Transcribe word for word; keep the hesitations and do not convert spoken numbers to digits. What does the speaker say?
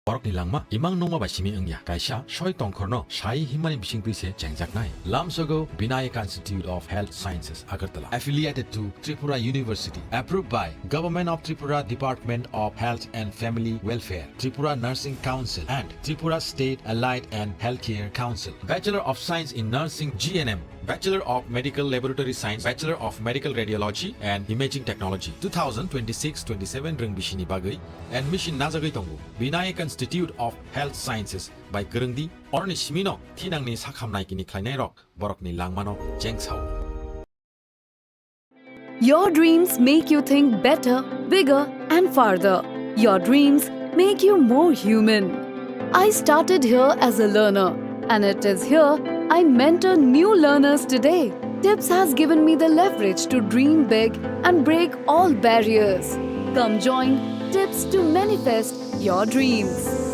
Borokni langma imang nungma bai simi wngya. Kaisa soi tongkhorno sai himmani bisingtwi se chengjaknai. Lamsogo Vinayak Institute of Health Sciences, Agartala, affiliated to Tripura University, approved by Government of Tripura Department of Health and Family Welfare, Tripura Nursing Council and Tripura State Allied and Healthcare Council. Bachelor of Science in Nursing, G N M, Bachelor of Medical Laboratory Science, Bachelor of Medical Radiology and Imaging Technology, two thousand twenty-six twenty-seven rwng bisini bagwi admission najagwi tongo. Vinayak Institute of Health Sciences bai kwrwngdi, oroni simino thinangni sakham naikini khlainairok borokni langmano chengsao. Your dreams make you think better, bigger, and farther. Your dreams make you more human. I started here as a learner, and it is here I mentor new learners today. Tips has given me the leverage to dream big and break all barriers. Come join Tips to manifest your dreams.